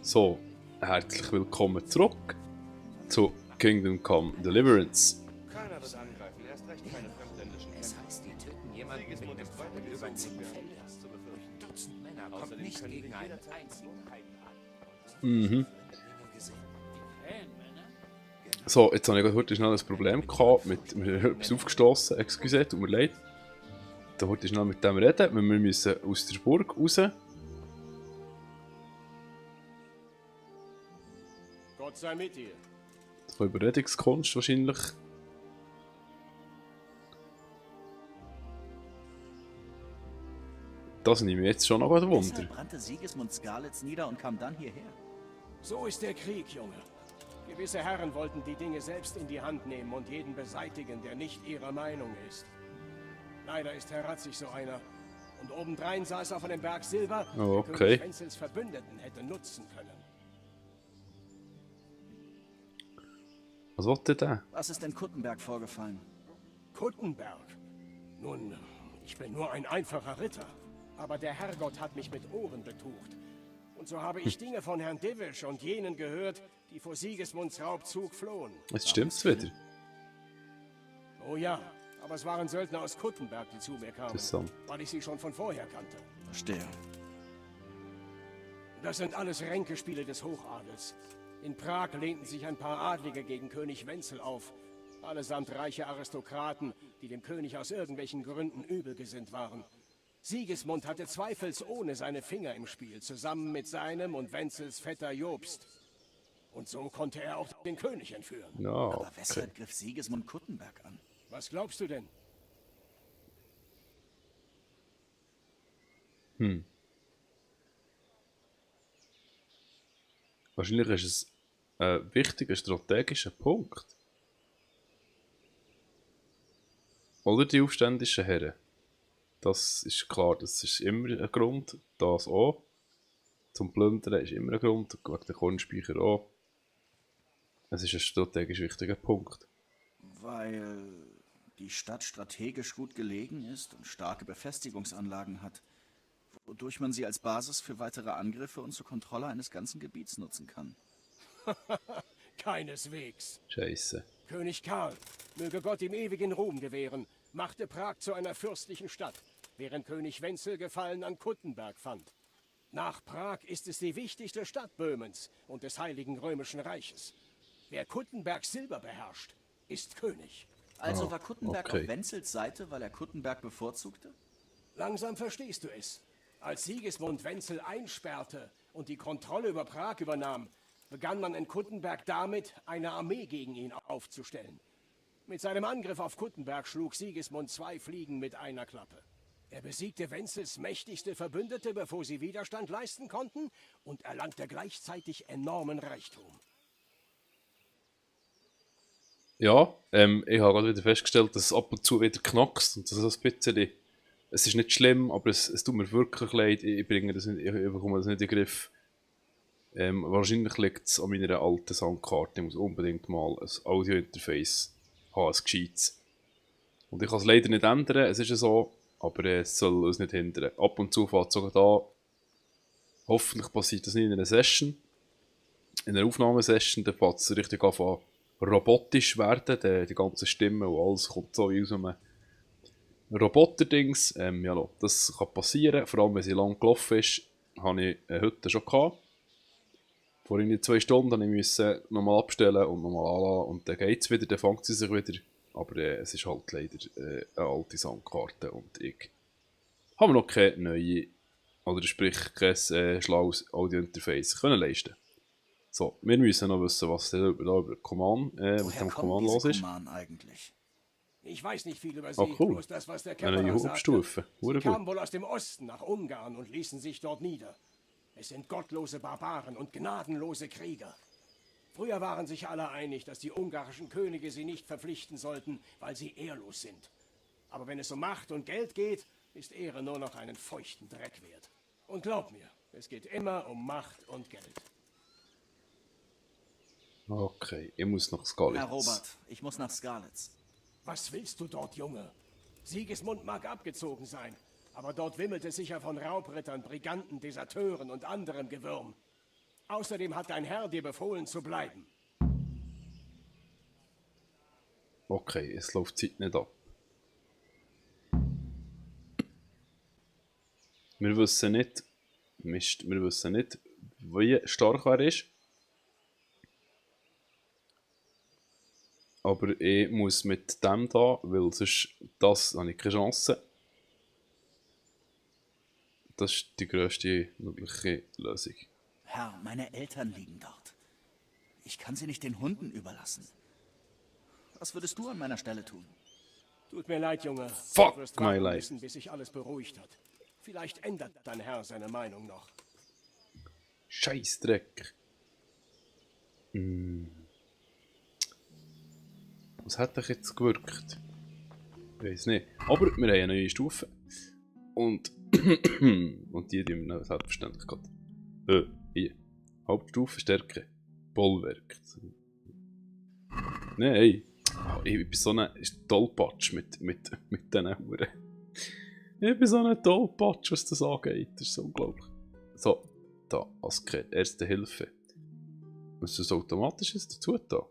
So, herzlich willkommen zurück zu Kingdom Come Deliverance. Keiner wird angreifen, erst recht keine fremdländischen Kämpfer. Das heißt, die töten jemanden mit einem Pfeil über 10 Felder. Dutzend Männer kommen nicht gegen einen einzigen Mhm. So, jetzt habe ich heute schnell ein Problem gehabt, mir ist etwas aufgestossen, excuse, tut mir leid. Da heute schnell mit dem reden, weil wir müssen aus der Burg raus. Gott sei mit dir. So Überredungskunst wahrscheinlich. Das nehme ich jetzt schon noch ein Wunder. Deshalb brannte Sigismund Skalitz nieder und kam dann hierher. So ist der Krieg, Junge. Gewisse Herren wollten die Dinge selbst in die Hand nehmen und jeden beseitigen, der nicht ihrer Meinung ist. Leider ist Herr Ratzig so einer. Und obendrein saß auf einem Berg Silber, Oh, der okay. König Wenzels Verbündeten hätte nutzen können. Was wollte der? Was ist in Kuttenberg vorgefallen? Kuttenberg? Nun, ich bin nur ein einfacher Ritter. Aber der Herrgott hat mich mit Ohren betucht. Und so habe ich Dinge von Herrn Divisch und jenen gehört, die vor Sigismunds Raubzug flohen. Jetzt stimmt's wieder. Oh ja, aber es waren Söldner aus Kuttenberg, die zu mir kamen, Interessant. weil ich sie schon von vorher kannte. Verstehe. Das sind alles Ränkespiele des Hochadels. In Prag lehnten sich ein paar Adlige gegen König Wenzel auf. Allesamt reiche Aristokraten, die dem König aus irgendwelchen Gründen übelgesinnt waren. Sigismund hatte zweifelsohne seine Finger im Spiel, zusammen mit seinem und Wenzels Vetter Jobst. Und so konnte er auch den König entführen. Ja, Aber okay. weshalb griff Sigismund Kuttenberg an? Was glaubst du denn? Wahrscheinlich ist es ein wichtiger strategischer Punkt. Oder die aufständischen Herren. Das ist klar, das ist immer ein Grund. Das auch. Zum Plündern ist immer ein Grund, wegen der Kornspeicher auch. Es ist ein strategisch wichtiger Punkt. Weil die Stadt strategisch gut gelegen ist und starke Befestigungsanlagen hat, wodurch man sie als Basis für weitere Angriffe und zur Kontrolle eines ganzen Gebiets nutzen kann. Keineswegs. Scheiße. König Karl, möge Gott ihm ewigen Ruhm gewähren, machte Prag zu einer fürstlichen Stadt, während König Wenzel Gefallen an Kuttenberg fand. Nach Prag ist es die wichtigste Stadt Böhmens und des Heiligen Römischen Reiches. Wer Kuttenbergs Silber beherrscht, ist König. Also Oh, war Kuttenberg okay. auf Wenzels Seite, weil er Kuttenberg bevorzugte? Langsam verstehst du es. Als Sigismund Wenzel einsperrte und die Kontrolle über Prag übernahm, begann man in Kuttenberg damit, eine Armee gegen ihn aufzustellen. Mit seinem Angriff auf Kuttenberg schlug Sigismund 2 Fliegen mit einer Klappe. Er besiegte Wenzels mächtigste Verbündete, bevor sie Widerstand leisten konnten, und erlangte gleichzeitig enormen Reichtum. Ja, ich habe gerade wieder festgestellt, dass es ab und zu wieder knackst und das ist ein bisschen... Es ist nicht schlimm, aber es tut mir wirklich leid, ich bringe das nicht, ich bekomme das nicht in den Griff. Wahrscheinlich liegt es an meiner alten Soundkarte, ich muss unbedingt mal ein Audio-Interface haben, ein gescheites. Und ich kann es leider nicht ändern, es ist ja so, aber es soll uns nicht hindern. Ab und zu fährt es sogar da, hoffentlich passiert das nicht in einer Session, in einer Aufnahmesession, dann fährt es richtig an robotisch werden, die ganzen Stimmen und alles kommt so wie aus einem Roboter-Dings. Ja, no, das kann passieren, vor allem wenn sie lang gelaufen ist, habe ich heute schon gehabt. Vor 2 Stunden musste ich nochmal abstellen und nochmal anlassen und dann geht es wieder, dann fängt sie sich wieder. Aber es ist halt leider eine alte Soundkarte und ich habe mir noch keine neue, oder sprich kein schlaues Audio-Interface können leisten. So, wir müssen noch wissen, was da über Command, mit Woher dem kommt Command diese los ist. Command eigentlich? Ich weiß nicht viel über sie, Ah, cool. bloß das, was der Eine Kämmerer neue sagte. Hauptstufe. Sie Hure kamen gut. wohl aus dem Osten nach Ungarn und ließen sich dort nieder. Es sind gottlose Barbaren und gnadenlose Krieger. Früher waren sich alle einig, dass die ungarischen Könige sie nicht verpflichten sollten, weil sie ehrlos sind. Aber wenn es um Macht und Geld geht, ist Ehre nur noch einen feuchten Dreck wert. Und glaub mir, es geht immer um Macht und Geld. Okay, ich muss nach Skalitz. Herr Robert, ich muss nach Skalitz. Was willst du dort, Junge? Sigismund mag abgezogen sein, aber dort wimmelt es sicher von Raubrittern, Briganten, Deserteuren und anderem Gewürm. Außerdem hat dein Herr dir befohlen zu bleiben. Okay, es läuft die Zeit nicht ab. Wir wissen nicht, Mist, wir wissen nicht, wie stark er ist. Aber ich muss mit dem da, weil sonst das habe ich keine Chance. Das ist die grösste mögliche Lösung. Herr, meine Eltern liegen dort. Ich kann sie nicht den Hunden überlassen. Was würdest du an meiner Stelle tun? Tut mir leid, Junge. Fuck Du wirst my warten life. müssen, bis sich alles beruhigt hat. Vielleicht ändert dein Herr seine Meinung noch. Scheißdreck. Was hat dich jetzt gewirkt? Ich weiß nicht. Aber wir haben eine neue Stufe. Und, und die wir noch selbstverständlich gerade. Hier. Hauptstufe Stärke. Bollwerk. Nein. Oh, ich bin so ein Tollpatsch mit diesen Huren. Ich bin so ein Tollpatsch, was das angeht. Das ist so unglaublich. So, da, als erste Hilfe. Was ist das Automatisches dazu da?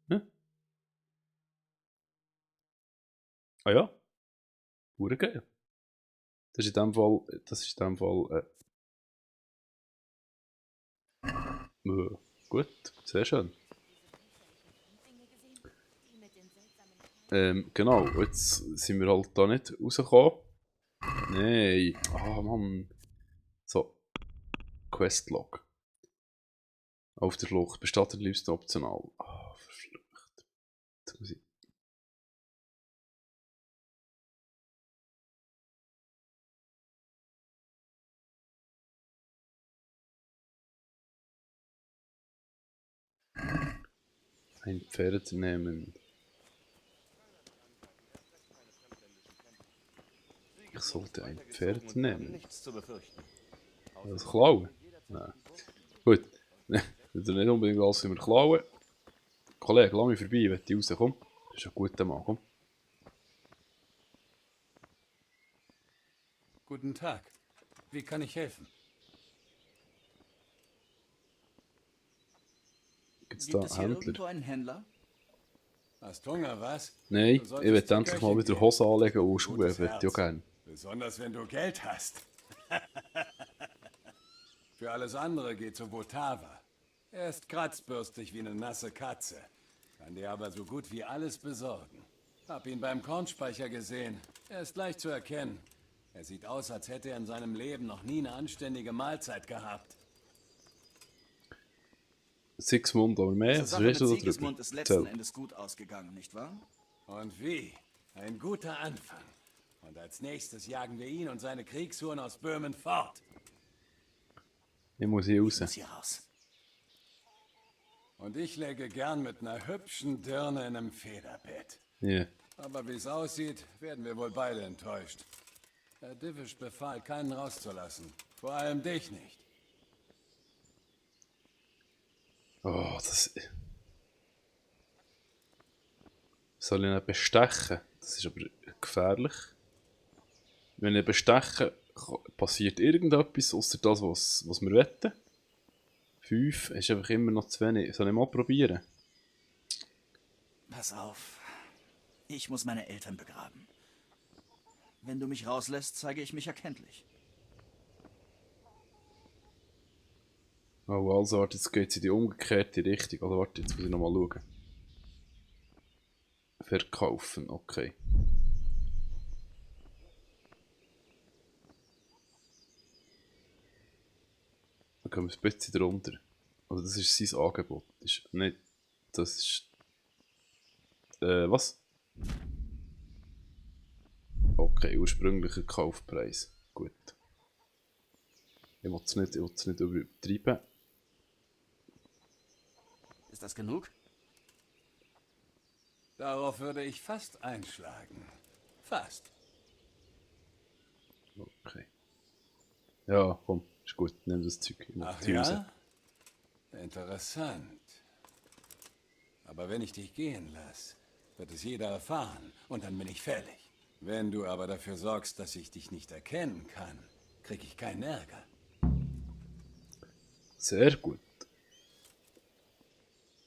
Hm? Ah ja. Hure geil. Das ist in dem Fall, gut, sehr schön. Genau, jetzt sind wir halt da nicht rausgekommen. Nein, ah Mann. So, Questlog. Auf der Flucht, bestattet liebsten optional. Ah, verflucht. Jetzt muss ich... Ein Pferd nehmen. Ich sollte ein Pferd nehmen. Nichts zu befürchten. Das klauen? Nein. Gut. Nicht unbedingt alles immer klauen. Kollege, lass mich vorbei, wenn du rauskommst. Das ist ein guter Mann, komm. Guten Tag. Wie kann ich helfen? Gibt's Gibt da es hier Händler? irgendwo einen Händler? Hast Hunger, was? Nein, Du ich solltest will zur endlich Köchin mal wieder gehen. Hose anlegen und Schuhe, Gutes würde ich ja Herz. gerne. Besonders wenn du Geld hast. Für alles andere geht zu Votava. Er ist kratzbürstig wie eine nasse Katze. Kann dir aber so gut wie alles besorgen. Hab ihn beim Kornspeicher gesehen. Er ist leicht zu erkennen. Er sieht aus, als hätte er in seinem Leben noch nie eine anständige Mahlzeit gehabt. Sigismund, aber mehr, Diese das Sache mit ist da Sigismund drüber. ist letzten Erzähl. Endes gut ausgegangen, nicht wahr? Und wie? Ein guter Anfang. Und als nächstes jagen wir ihn und seine Kriegshuren aus Böhmen fort. Ich muss hier Ich muss raus. hier raus. Und ich läge gern mit einer hübschen Dirne in einem Federbett. Ja. Aber wie es aussieht, werden wir wohl beide enttäuscht. Herr Divish befahl, keinen rauszulassen. Vor allem dich nicht. Oh, das... Soll ich ihn bestechen? Das ist aber gefährlich. Wenn ich besteche, passiert irgendetwas, außer das, was wir wetten. 5 ist einfach immer noch zu wenig. Soll ich mal probieren? Pass auf. Ich muss meine Eltern begraben. Wenn du mich rauslässt, zeige ich mich erkenntlich. Oh, also, warte, jetzt geht es in die umgekehrte Richtung. Oder warte, jetzt muss ich nochmal schauen. Verkaufen, okay. Dann kommen wir ein bisschen drunter. Also das ist sein Angebot. Das ist nicht... Das ist... was? Okay, ursprünglicher Kaufpreis. Gut. Ich will es nicht übertreiben. Ist das genug? Darauf würde ich fast einschlagen. Fast. Okay. Ja, komm, ist gut. Nimm das Zeug. Ich mach Ach die raus. ja? Interessant. Aber wenn ich dich gehen lasse, wird es jeder erfahren und dann bin ich fällig. Wenn du aber dafür sorgst, dass ich dich nicht erkennen kann, krieg ich keinen Ärger. Sehr gut.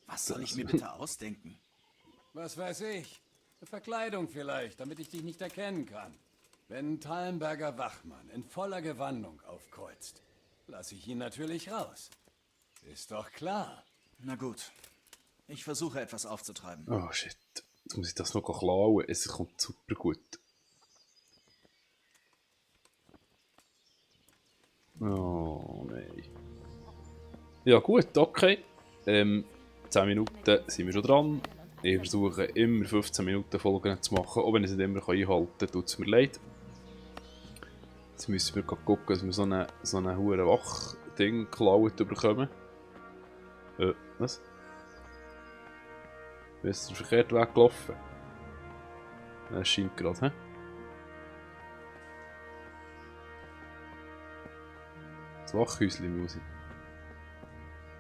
Was soll ich mir bitte ausdenken? Was weiß ich? Eine Verkleidung vielleicht, damit ich dich nicht erkennen kann. Wenn ein Tallenberger Wachmann in voller Gewandung aufkreuzt, lasse ich ihn natürlich raus. Ist doch klar. Na gut. Ich versuche etwas aufzutreiben. Oh shit. Jetzt muss ich das noch klauen. Es kommt super gut. Oh nein. Ja gut, okay. 10 Minuten sind wir schon dran. Ich versuche immer 15 Minuten Folgen zu machen, auch wenn ich es nicht immer einhalten kann, tut es mir leid. Jetzt müssen wir gucken, dass wir so eine hure Wach-Ding geklaut bekommen. Was? Du bist den verkehrten Weg gelaufen. Das scheint gerade, hä? Das Wachhäuschen muss ich.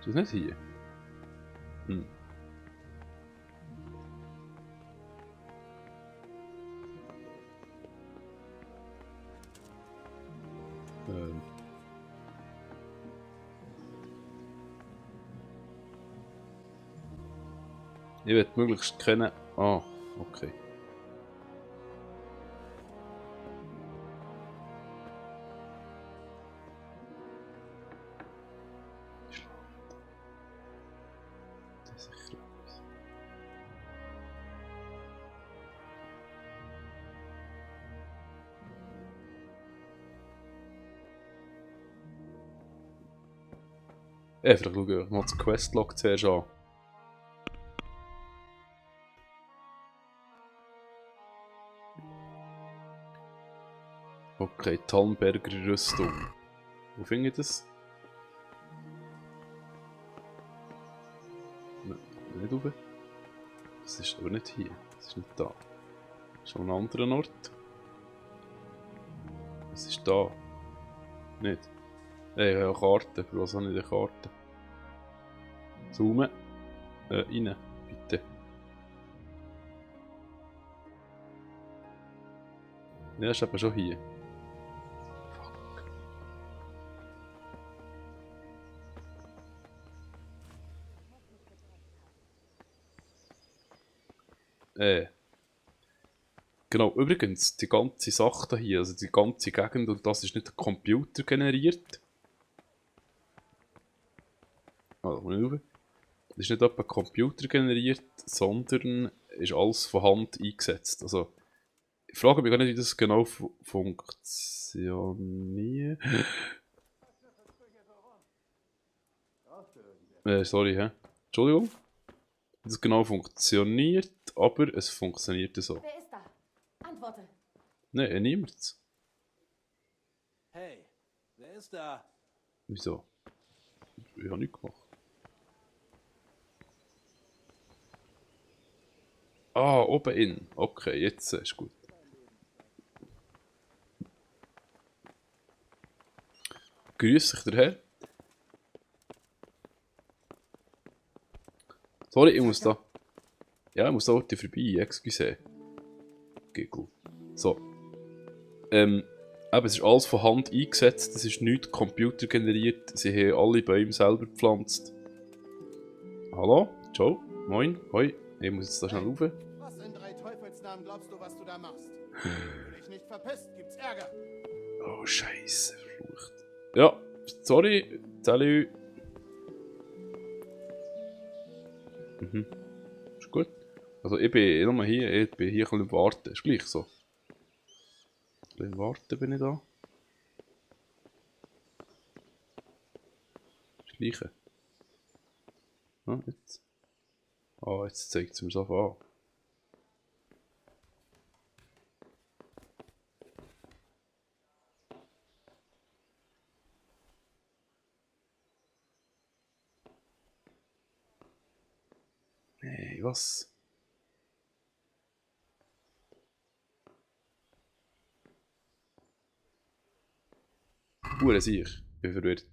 Ist das nicht hier? Hm. Ich will möglichst kennen. Ah, okay. Das ist sicher etwas. Einfach schauen, mal das Questlog zuerst an. Okay, Tallenberger Rüstung. Wo finde ich das? Nein, nicht oben. Das ist aber nicht hier. Das ist nicht da. Das ist an einem anderen Ort. Das ist da. Nicht. Ich habe eine Karte. Für was habe ich eine Karte? Zoomen. Rein. Bitte. Ja, ist aber schon hier. Fuck. Genau, übrigens, die ganze Sache hier, also die ganze Gegend, und das ist nicht Computer generiert. Also, muss ich rauf. Das ist nicht etwa Computer generiert, sondern ist alles von Hand eingesetzt. Also, ich frage mich gar nicht, wie das genau funktioniert. Sorry, hä? Entschuldigung. Wie das genau funktioniert, aber es funktioniert so. Wer ist da? Antworte. Nein, niemand. Hey, wer ist da? Wieso? Ich habe nichts gemacht. Ah, oben in. Okay, jetzt ist gut. Grüß dich, der Herr. Sorry, ich muss da. Ja, ich muss da heute vorbei, excuse. Okay, gut. So. Eben, es ist alles von Hand eingesetzt, es ist nichts computergeneriert, sie haben alle Bäume selber gepflanzt. Hallo? Ciao? Moin? Hoi? Ich muss jetzt da schnell rauf. Was in drei Teufelsnamen glaubst du, was du da machst? Wenn du dich nicht verpisst, gibt's Ärger. Oh, Scheiße, verflucht. Ja, sorry, salut. Mhm. Ist gut. Also ich bin nochmal hier, ich bin hier ein bisschen im Warten, ist gleich so. Ein bisschen im Warten bin ich da. Das Gleiche. Ah, jetzt. Ah, jetzt zeigt es mir so an. Nee, was? Hure sicher, ich bin verwirrt.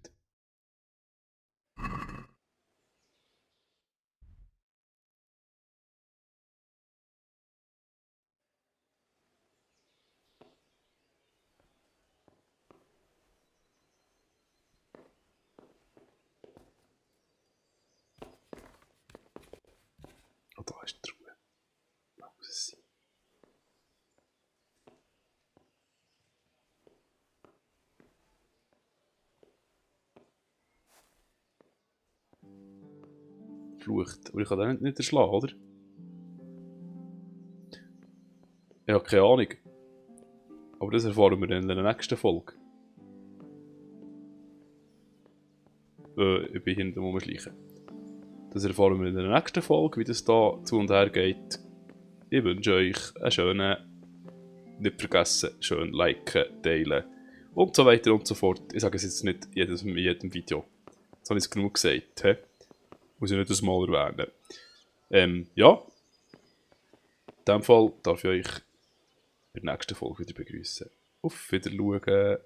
Lass die Ruhe. Lass es sein. Flucht. Aber ich kann den nicht erschlagen, oder? Ich habe keine Ahnung. Aber das erfahren wir in der nächsten Folge. Ich bin hinten rumschleichen. Das erfahren wir in der nächsten Folge, wie das da zu und her geht. Ich wünsche euch einen schönen, nicht vergessen, schön liken, teilen und so weiter und so fort. Ich sage es jetzt nicht in jedem Video. Jetzt habe ich es genug gesagt. He? Muss ich nicht das Mal erwähnen. Ja. In diesem Fall darf ich euch bei der nächsten Folge wieder begrüßen. Auf Wiedersehen.